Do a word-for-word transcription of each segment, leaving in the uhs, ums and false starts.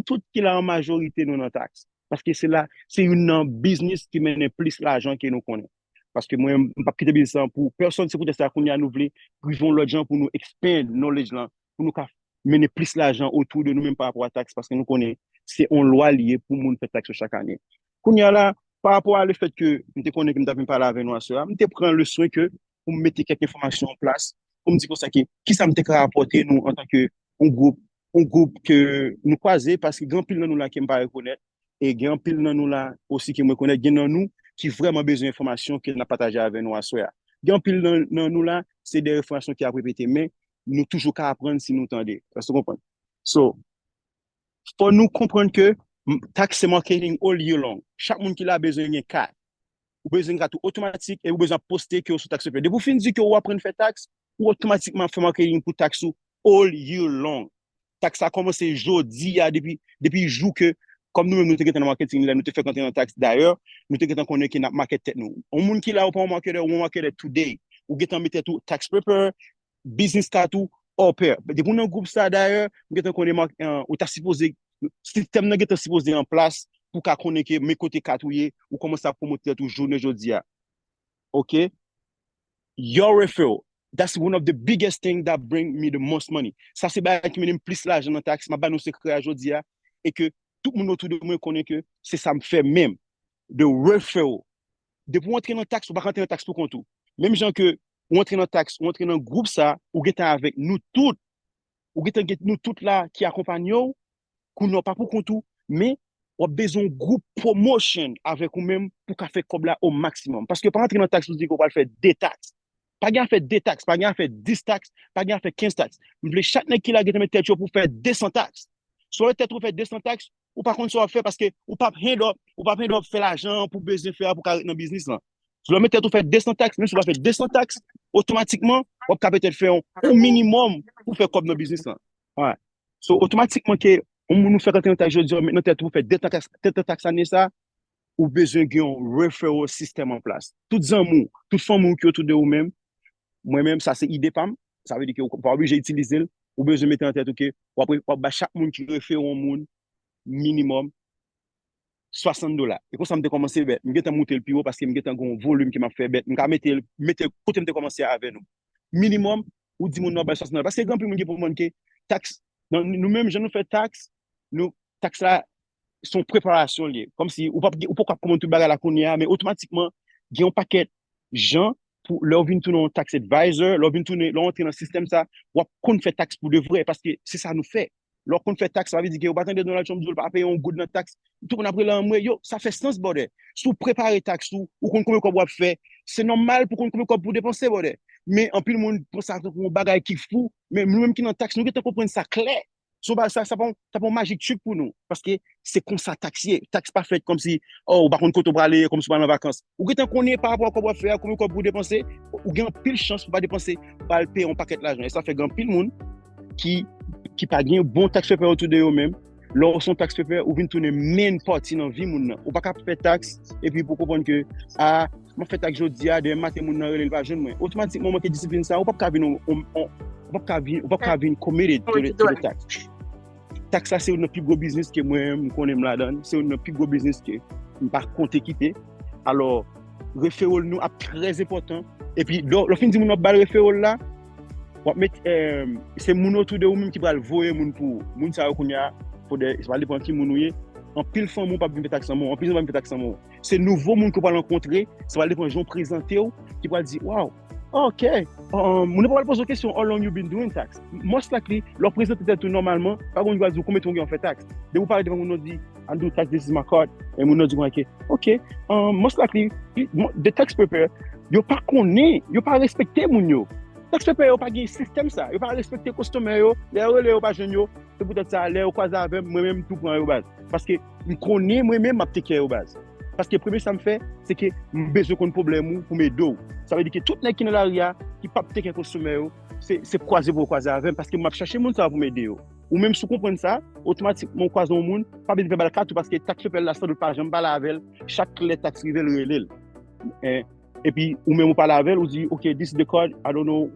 tout ki la an majorite nou nan taks. Paske se la, se youn nan biznis ki mennen plis lajan ke nou konnen. Paske mwen, m p ap kite biznis lan pou pèsonn, se poutèt sa kounye a nou vle rive yon lòt jan pou nou expand knowledge lan, pou nou ka mennen plis lajan otou de nou menm pa rapò a taks, paske nou konnen se yon lwa li ye pou moun fè taks yo chak ane. Kounye a la, pa rapò a le fèt ke m te konnen ke m t ap vin pale avè nou aswè a, m te pran le swen ke pou m mete kèk enfòmasyon an plas, pou m di konsa ke kisa m te ka apòte nou antanke yon gwoup, yon gwoup ke nou kwaze, paske gen anpil nan nou la ke m pa rekonèt, e gen anpil nan nou la osi ke m rekonèt, gen nan nou ki vrèman bezwen enfòmasyon ke n ap pataje avè nou aswè a. Gen anpil nan, nan nou la, se de enfòmasyon ki ap repete, men nou toujou ka aprann si nou tande. Èske w konprann? So, fò nou konprann ke m, taks se marketing all year long. Chak moun ki la bezwen gen kat. Ou bezwen gen kat ou otomatik e ou bezwen ap poste ke ou sou tax preparer. Depi ou fin di ke ou aprann fè taks, ou otomatikman ap fè marketing pou taks ou all year long. Taks la kòmanse jodi a, depi, depi jou ke, kòm nou menm nou te gentan nan marketing lè nou te fèk antre nan taks dayè, nou te gentan konnen ke n ap market tèt nou. Yon moun ki la ou pa yon marketer, ou yon marketer today. Ou gentan met tèt ou tax preparer, business card ou, au pair. Depi w nan gwoup sa dayè, m gentan konnen ou ta sipoze, sistèm nan gentan sipoze an plas pou ka konnen ke men kote kat ou ye, ou kòmanse ap pwomot tèt ou jounen jodi a. Ok? Your referral. That's one of the biggest thing that bring me the most money. Sa se bagay ki mennen m plis lajan nan taks. M ap ba nou sekrè a jodi a. E ke tout moun otou de mwen konnen ke se sa m fè menm. The referral. Depi w antre nan taks, ou pa ka antre nan taks pou kont ou. Menm jan ke ou antre nan taks, ou antre nan gwoup sa, ou gentan avèk nou tout. Ou gentan gen nou tout la ki akonpanye w, kounye a w pa pou kont ou, men w ap bezwen yon gwoup promotion avèk ou menm pou ka fè kòb la o maksimòm. Paske pa antre nan taks pou di ke w pral fè de taks. Pa gen afè de taks, pa gen afè dis taks, pa gen afè kenz taks. M vle chak nèg ki la gentan met tèt yo pou fè de san taks. Si w met tèt ou fè de san taks, ou pa konn sa w ap fè paske ou p ap end up, ou p ap end up fè lajan pou bezwen fè a pou ka ret nan biznis lan. Si w met tèt ou fè de san taks, menm si w pa fè de san taks, otomatikman, w ap ka petèt fè yon, yon minimòm pou fè kòb nan biznis lan. Alright. So, otomatikman ke yon moun ou fèk antre nan taks jodi a, ou met nan tèt ou fè de tan taks, de tan taks ane sa, ou bezwen gen yon referral system an plas. Tout zanmi w, tout fanmi w ki otou de ou menm, mwen menm, sa se ide pa m, sa vle di ke ou pa oblije itilize l, ou bezwen mete nan tèt ou ke w ap, w ap ba chak moun ki refere yon moun minimòm swasant dola. E konsa m te kòmanse bèt. M gentan moute l pi wo paske m gentan gen yon volim ke m ap fè bèt. M ka mete l, mete l kote m te kòmanse avè nou. Minimòm, ou di moun nan w ap bay swasant dola. Paske gen anpil moun ki konprann ke taks, nan, nou menm jan nou fè taks, nou, taks la, se yon preparasyon li ye. Kòmsi ou p ap, ou poko ap konprann tout bagay la kounye a, men otomatikman, gen yon pakèt jan pou lè w vin tounen yon tax advisor, lè w vin tounen, lè w antre nan sistèm sa, w ap konn fè taks pou de vrè, paske se sa nou fè. Lè w konn fè taks, sa vle di ke ou pa tande Donald Trump di w l pa peye yon goud nan taks. Tout moun ap rele anmwe, yo, sa fè sans, brother. Si w prepare taks ou, ou konn konbyen kòb w ap fè, se nòmal pou w konn konbyen kòb pou w depanse, brother. Men anpil moun pran sa tankou yon bagay ki fou, men nou menm ki nan taks, nou gentan konprann sa klè. Se yon bagay, sa, sa pa yon, sa pa yon magic trick pou nou, paske se konsa taks ye. Taks pa fèt kòmsi, oh, ou pa konn kote w prale, kòmsi w pral an vakans. Ou gentan konnen pa rapò a kòb w ap fè a, konbyen kòb pou w depanse, ou gen anpil chans pou w pa depanse, pou w al peye yon pakèt lajan. E sa fè gen anpil moun ki, ki pa gen bon tax preparer otou de yo menm. Lè w se yon tax preparer, ou vin tounen main party nan vi moun nan. Ou pa ka fè taks, epi pou w konprann ke, a, m ap fè taks jodi a, demen maten moun nan rele, l pa jwenn mwen. Otomatikman, w manke disiplin sa, ou p ap ka vin yon, yon, yon, ou p ap ka vin, ou p ap ka vin committed to the, to the tax. Taks la se youn nan pi gwo biznis ke mwen, m konnen m ladan l. Se youn nan pi gwo biznis ke m pa konte kite. Alò, referral nou ap trè enpòtan. Epi, lè, lè w fin di moun w ap ba l referral la, w ap met, eh, se moun otou de ou menm ki pral voye moun pou ou. Moun sa yo kounye a, fodè, sa va depann ki moun ou ye. Anpil fanmi w p ap vin fè taks anmwe w, anpil zanmi w p ap vin fè taks anmwe w. Se nouvo moun ke w pral rankontre, sa pral depann jan w prezante w, ki pral di, waw, ok, um, moun nan pral poze w kesyon, how long you been doing tax? Most likely, lè w prezante tèt ou nòmalman, pa gen moun ki pral di w konbyen tan w gen ap fè taks. Depi w parèt devan moun nan, w di, I do tax, this is my card. E moun nan di konsa ke, ok, um, most likely, the tax preparer, yo pa konnen, yo pa respekte moun yo. Tax preparer yo pa gen sistèm sa, yo pa respekte customer yo, lè yo rele yo pa jwenn yo, se poutèt sa, lè yo kwaze avè m, mwen menm m tou pran yo baz. Paske m konnen mwen menm m ap take care yo baz. Paske premye sa m fè, se ke m bezwen konn pwoblèm ou pou m ede w. Sa vle di ke tout nèg ki nan lari a, ki p ap take care customer yo, se, se kwaze pou yo kwaze avè m, paske m ap chache moun sa yo pou m ede yo. Ou menm si w konprann sa, otomatikman w kwaze yon moun, pa bezwen fè ba l kat ou, paske tax preparer la sandout pa janm pale avè l, chak lè taks rive l rele l. Eh, epi ou menm ou pale avè l, ou di, ok, this is the card, I don't know,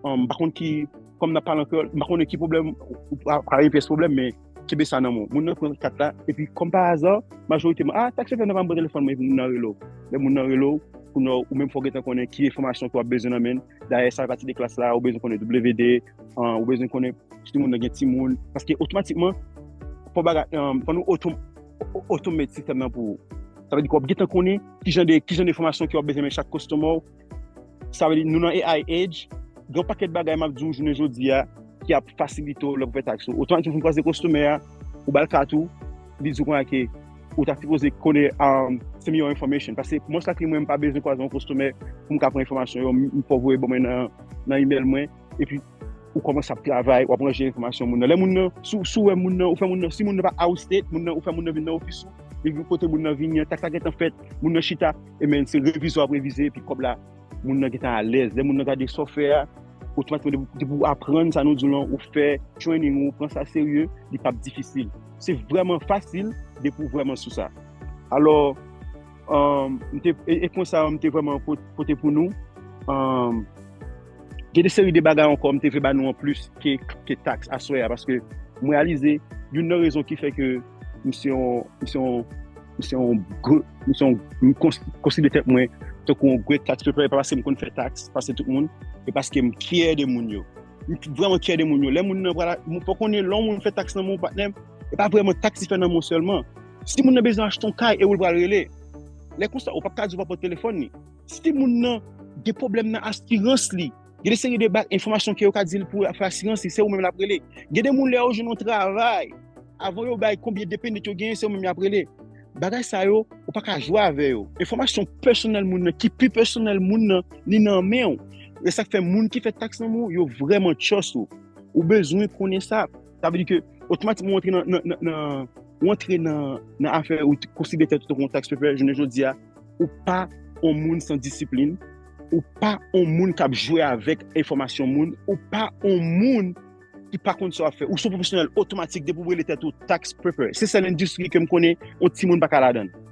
um, m pa konn ki, kòm n ap pale an kreyòl, m pa konnen ki pwoblèm, ou pa, pa gen pyès pwoblèm, men kenbe sa nan men w. Moun nan pran kat la, epi kòm pa aza, majoriteman, ah, tax preparer nan pa pran telefòn mwen, epi moun nan rele w. Lè moun nan rele w, kounye a ou menm fò w gentan konnen ki enfòmasyon ke w ap bezwen nan men l. Dayè, sa fè pati de klas la, ou bezwen konnen W D, ah, ou bezwen konnen si moun nan gen timoun. Paske otomatikman, fò bagay, ah, fò nou otom-, o-, otomate sistèm nan pou ou. Sa vle di ke w ap gentan konnen ki jan de, ki jan de enfòmasyon ke w ap bezwen men chak customer w. Sa vle di, nou nan A I age, gen yon pakèt bagay m ap di w jounen jodi a ki ap fasilite w lè w fè tax ou. Otomatikman, si w kwaze customer a, ou ba l kat ou, li di w kounye a ke ou ta sipoze konnen, um, se meyè information. Paske mwen, sa ki mwen, m pa bezwen kwaze yon customer pou m ka pran enfòmasyon yo, m, m fè w voye ban mwen nan, nan email mwen, epi ou kòmanse ap travay, w ap ranje enfòmasyon moun nan. Lè moun nan, si, si w wè moun nan, ou fè moun nan, si moun nan pa out of state, moun nan, ou fè moun nan vin nan ofis ou, li vin kote moun nan vini an, tax la gentan fèt, moun nan chita, e men se revize w ap revize, epi kòb la, moun nan gentan alèz. Lè moun nan gade sa w fè a, otomatikman, depi, depi w aprann sa nou di w lan, ou fè training ou, pran sa serye, li p ap difisil. Se vrèman fasil depi w vrèman sou sa. Alò, um, m te, e, e konsa, m te vrèman po-, pote pou nou. Um, gen de seri de bagay ankò m te vle ba nou anplis ke, ke tax aswè a, paske m reyalize youn nan rezon ki fè ke m se yon, m se yon, m se yon gr-, m se yon, m kons-, konsidere tèt mwen tankou yon great tax preparer, pa paske m konn fè tax pase tout moun, e paske m kyè de moun yo. M vrèman kyè de moun yo. Lè moun nan pral, m fò konnen lè yon moun fè tax nan men w, patnè m, e pa vrèman tax li fè nan men w sèlman. Si moun nan bezwen achte yon kay e ou l pral rele, lè konsa, ou p ap ka di w pa pran telefòn li. Si moun nan gen pwoblèm nan asirans li, gen de seri de ba-, enfòmasyon ke yo ka di l pou fè asirans li, se ou menm l ap rele. Gen de moun lè yo jwenn yon travay, avan yo bay konbyen depann yo genyen, se ou menm y ap rele. Bagay sa yo, ou pa ka jwe avè yo. Enfòmasyon pèsonèl moun nan, ki pi pèsonèl moun nan, li nan men w. E sa k fè moun ki fè tax nan men w, yo vrèman trust ou. Ou bezwen konnen sa. Sa vle di ke otomatikman ou antre nan, nan, nan, nan, ou antre nan, nan afè ou t-, konsidere tèt ou tankou yon tax preparer, jounen jodi a, ou pa yon moun san disiplin, ou pa yon moun k ap jwe avèk enfòmasyon moun, ou pa yon moun ki pa konn sa w ap fè. Ou se yon pwofesyonèl otomatik depi w rele tèt ou tax preparer. Se sèl endistri ke m konnen yon timoun pa ka ladan l.